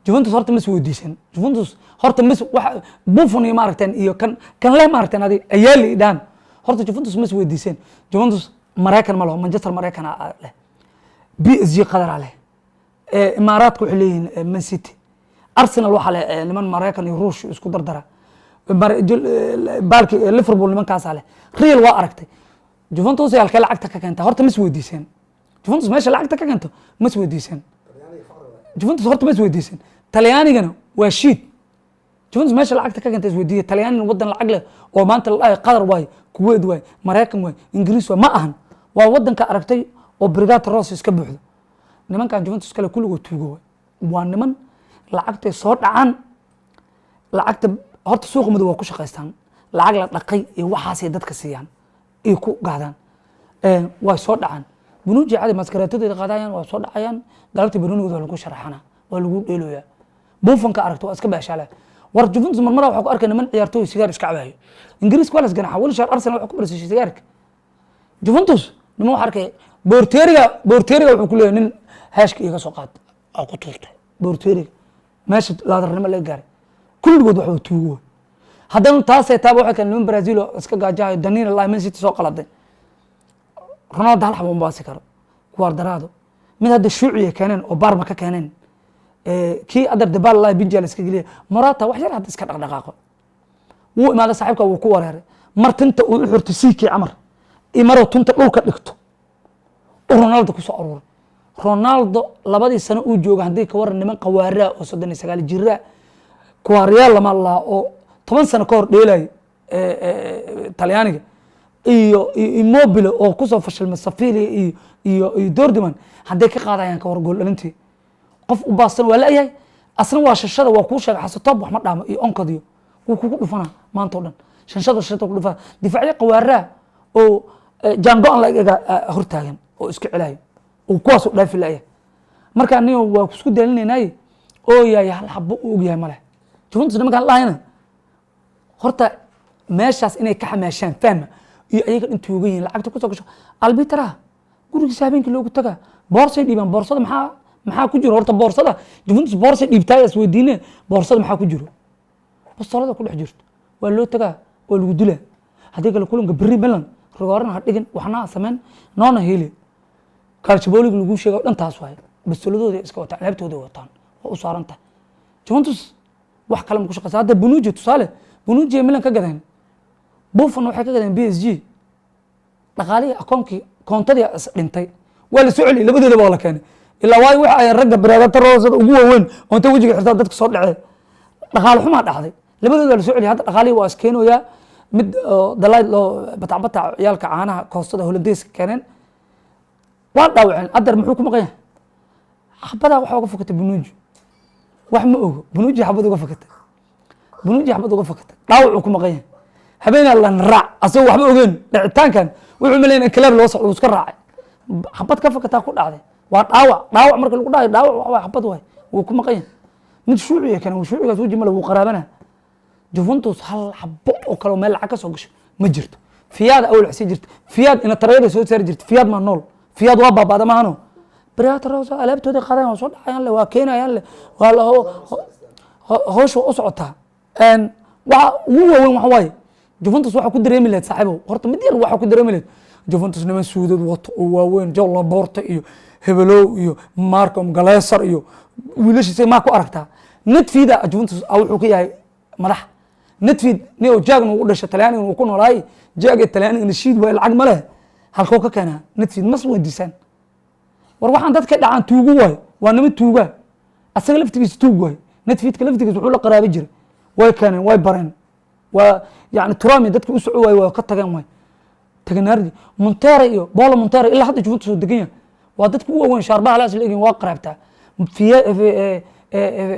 Juventus horta mas weydiisan. Juventus horta mas wax Buffon iyo maaragteen iyo kan leh maaragteen adi ayaali dhaan. Horta Juventus mas weydiiseen. Juventus Maraykan ma laho, Manchester Maraykan leh, PSG qadaraa leh, Imaaraadka waxay leeyihiin Man City, Arsenal waxaa leh niman Maraykan iyo Ruush isku dardara. Baalki Liverpool nimankaasaa leh, Real waa aragtay. Juventus ay halkee lacagta ka keenta? Horta mas weydiiseen Juventus meesha lacagta ka keento? Mas weydiiseen Juventus? Horta mas weydiiseen? Talyaanigana waa shiid. Juventus meesha lacagta ka keenta isweydiiya. Talyaanina wadan lacag leh oo maanta la dhahayo Qatar waay, Kuwait waay, Maraykan waay, Ingiriis waay, ma ahan. Waa wadanka aragtay oo Brigata Rossa iska buuxdo. Nimankan Juventus kale kulligood tuugo waay. Waa niman lacagtay soo dhacaan. Lacagta horta suuqa madow waa ku shaqaystaan. Lacag la dhaqay iyo waxaasay dadka siiyaan iyo ku gaadaan. Way soo dhacaan. Bunuuji cadi maskaraatadooda qaadayaan, waa soo dhacayaan. Galabta banuunigooda waa lagu sharaxana, waa lagu dheeloyaa. Buffonka aragto waa iska baashaala. War Juventus marmara waxaa ku arkay niman ciyaartooy sigaar iska cabayo. Ingiriiska waa la isganaxa. Wilshere Arsenal waxaa ku barsishay sigaarka. Juventus niman waxaa arkay boorteeriga wuxuu ku leeyahay nin heeshka iga soo qaad aa ku tuurtay boorteeriga. Meesha laadarnimo laga gaaray, kulligood waxba tuugo waay. Haddana taasay taaba waxay keen niman Brazil oo iska gaajahayo. Danina lahi Man City soo qaladay. Ronaldo hal xabo uma baasi karo. Cuadrado mid hadda shuuciya keeneen oo Barma ka keeneen. Kii adar Dybala lahi binja la iska geliya. Morata wax yar hadda iska dhaqdhaqaaqo wuu imaaday, saaxiibka wuu ku wareeray. Mar tinta uu u xirtay siikii camar iyo maruu tunta dhulka dhigto uu Ronaldo ku soo aruuray. Ronaldo labadii sano uu jooga haddii ka waran, niman qawaaraa oo 39 jiraa, kuwaariyaal lama laha oo 10 sano ka hor dheelay Talyaaniga iyo Immobile oo kusoo fashilmay Sevilla iyo Dortmund, hadday ka qaadayaan ka war gool dhalintii, qof u baastan waa la-yahay. Asna waa shashada waa kuu sheegay. Xasatoob wax ma dhaamo iyo onkadiyo wuu kugu dhufanaa maanta o dhan. Shanshada shanta ku dhufana, difaacyo qawaaraa oo jaango-an la ega hortaagan oo iska celayo oo kuwaas u dhaafi la'yahay. Marka aniga waa isku daalinaynaaye oo yahay hal xabo u ogyahay male. Juventus nimankaan lahayna horta meeshaas inay ka xamaashaan fahma iyo ayaga dhan tuugan yihiin. Lacagta kusoo gasho albitara gurigiisa habeenkii loogu tagaa, boorsay dhiibaan. Boorsada maxaa ku jiro horta? Boorsada Juventus boorsay dhiibtaay, isweydiine, boorsada maxaa ku jiro? Bastoolada ku dhex jirto. Waa loo tagaa, waa lagu dilaa. Haddii kale kulanka berri Milan rigoorana ha dhigin, waxna ha sameyn, noona heli. Calciopoli-ga lagu sheega o dhan taas waaye. Bastooladooda iska wataan, alaabtooda wataan, waa u saaran tahay. Juventus wax kale ma ku shaqeysa. Hadda Bonucci tusaale, Bonucci Milan ka gadeen, Buffon waxay ka gadeen PSG. Dhaqaalihii akoonkii koontadii is dhintay waa la soo celiyey, labadoodaba waa la keenay. Ilaa waayo waxa ay ragga Brigata Rossada ugu waaweyn oo inta wejiga xirtaa dadka soo dhacee, dhaqaale xumaa dhacday, labadooda waa la soo celiyey. Hadda dhaqaalihii waa iskeenayaa. Mid oo dalayd loo batacbatac ciyaalka caanaha koostada Holandeyska keeneen, waa dhaawaceen. Adar muxuu ku maqan yahay? Xabadaa waxaa uga fakatay Bonucci. Wax ma ogo. Bonucci xabad uga fakatay, Bonucci xabad uga fakatay, dhaawacuu ku maqan yahay. Habeenaa lan raac asagoo waxba ogeyn dhicitaankan, wuxuu maleyn in kaleeb loo socdo, wuu iska raacay. Xabad ka fakataa ku dhacday, waa dhaawac. Dhaawac marka lagu dhahayo dhaawac waa xabad waay, wuu ku maqan yahay. Mid shuuciya kane, shuucigaas weji male, wuu qaraabana. Juventus hal xabo oo kale oo meel lacag ka soo gasho ma jirto. Fiyaad awal wax sii jirta, Fiyaad ina tarayada soo saari jirta. Fiyaad maa nool? Fiyaad waa baabaada maahano. Brigata Rossa alaabtooda qaadayaan, waa soo dhacayaan le, waa keenayaan le, waa la hawsha waa u socotaa. Waxa ugu waaweyn waxa waaye Juventus waxaa ku dareemi lahayd, saaxiibow, horta mid yar waxaa ku dareemi lahayd. Juventus niman suudad wato oo waaweyn, Joe Laporta iyo hebelow iyo Marcom Galeser iyo wiilashiisa maa ku aragtaa? Nedved Juventus wuxuu ka yahay madax. Nedved nin jaagna uu dhashay, Talyaanigan uu ku noolaay, jaaga Talyaaniga nashiid waay, lacag ma leh. Halkoo ka keenaa Nedved? Mas weydiisaan. War waxaan dadka dhacaan tuugu waay, waa niman tuuga. Asaga laftigiisa tuug waay. Nedvedka laftigiisa wuxuu la qaraabi jiray, way keeneen, way bareen. Waa yani Turami dadka u soco waay, waa ka tageen waay Taganardi Montera iyo Bolo Montera ilaa hadda Juventus oo degan yahay. Waa dadka ugu waaweyn, shaarbaha laas la egin, waa qaraabtaa.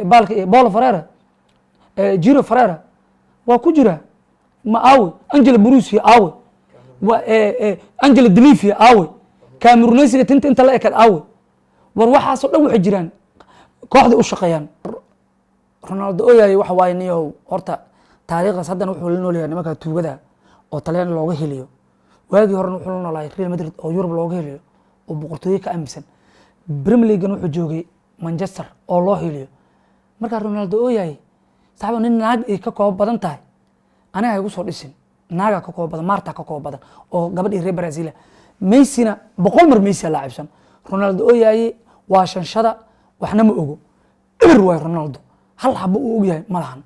Baalka Bolo Ferreira, Giro Ferreira waa ku jira. Ma aawe Angela Brusia? Aawe wa Angela Delivia? Aawe Camerunesiga tinta inta la ekad? Aawe? War waxaasoo dhan waxay jiraan kooxday u shaqeeyaan. Ronaldo ooyaay waxa waaye niyow horta taariikhdaas. Haddana wuxuu la nool yahay nimanka tuugada oo Talyaani looga heliyo. Waagii horena wuxuu la noolaay Real Madrid oo Yurub looga heliyo oo boqortooyo ka aaminsan. Premier League wuxuu joogay Manchester oo loo heliyo. Markaa Ronaldo ooyahay, saxbo, nin naag ay ka koob badan tahay aniga ha igu soo dhisin. Naagaa ka koob badan, Marta ka koob badan oo gabadhii reer Brazil. Messina 100 mar Messi laacibsan. Ronaldo ooyaaye waa shanshada, waxna ma ogo, eber waay. Ronaldo hal xabo uu ogyahay ma lahan.